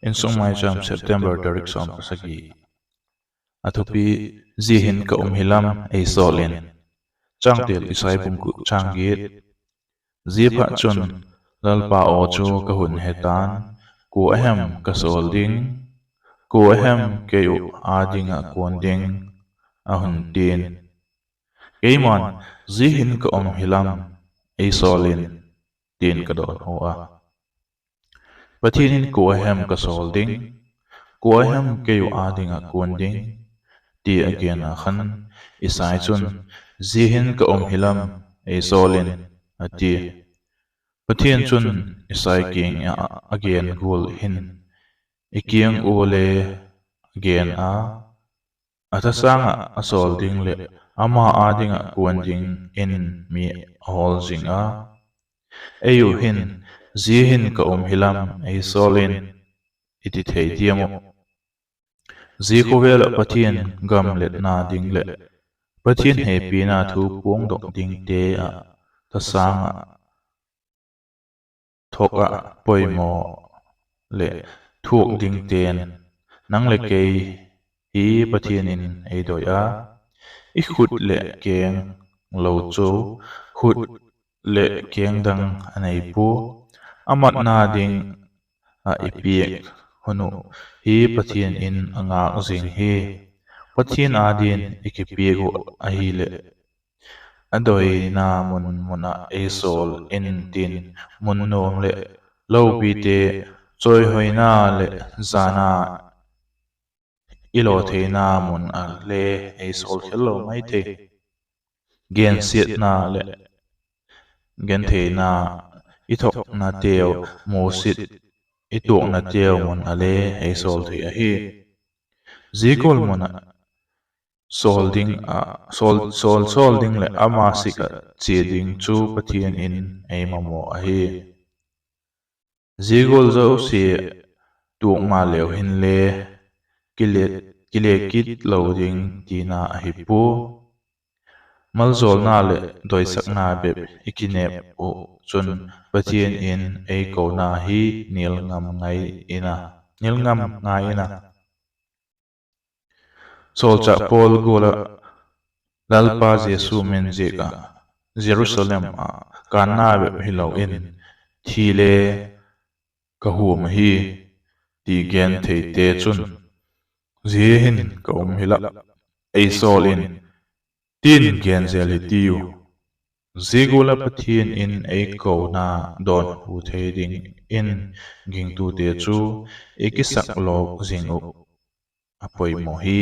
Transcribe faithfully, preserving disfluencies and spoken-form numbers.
Insung Maicham, September tarik sawm pasagi. A thupi: Zia hin ka um hilam, ei sawl in. Changtel: Isai bung guk chang giat. Ziaphatchun, Lalpa aw chu ka hun he ta'n, kua a hem ka sawl ding? Kua a hem kei uh â ding ah kuan ding? a hun ti'n. Keima'n, Zia hin ka um hilam, ei sawl in, ti'n ka dawnhu a. Pathian in, Kua a hem ka sawl ding? Kua a hem kei uh â ding ah kuan ding? ti a gen ah khan, Isai chun, Zia hin ka um hilam, ei sawl in, a tia. Pathian chun Isai kiang ah a gen gual hin i kiang ua le a gen a, a thasâng ah a sawl ding leh ama â ding ah kuan dingin mi a hawl zing a. Ei uh hin, Zia hin ka um hilam, ei sawl in, i ti thei diam uh? Zia khawvel ah Pathian gam letna ding leh Pathian hepina thu puangdok dingte ah thasâng ah, thok ah, poimaw leh thuak dingte'n nang leh kei hi Pathian in ei doi a. I khut leh keng lo chu khut leh keng dang a nei pua. A matna ding ah i piak hun uh hi Pathian in a ngâk zing hi. Pathian â dingin i kipiak uh ahileh, a doina mun mun ah ei sawl intin, mun nuam leh lopite, chawihoina leh jana i law theina mun ah le ei sawl khel lo mai thei. Gensiatna leh gentheina, i thoknateu musit i tuaknateu mun ah le ei sawl thei ahi. Zia gual mun ah sawl ding ah, sawl, sawl, sawl ding leh ama sik ah chia ding chu Pathian in ei mamaw ahi. Zia gual zosia tuak maleu hinle kile, kile kit lo ding tina ahi pua. Maljawlna leh doisakna bep i kinep uh chun Pathian in ei kona hi nial ngam ngai in a, nial ngam ngai in a. Sawlchâk Paul gual ah Lalpa Jesu min ziak ah Jerusalem ah kânna bep hilo in thi le ka huam ahi, ti gen theite chun, Zia hin ka um hilam, ei sawl in, ti'n gen zel hi tiu. Zia gual ah Pathian in ei kona dawnhu thei dingin gingtute chu i kisak lawk zing uh a poimaw hi.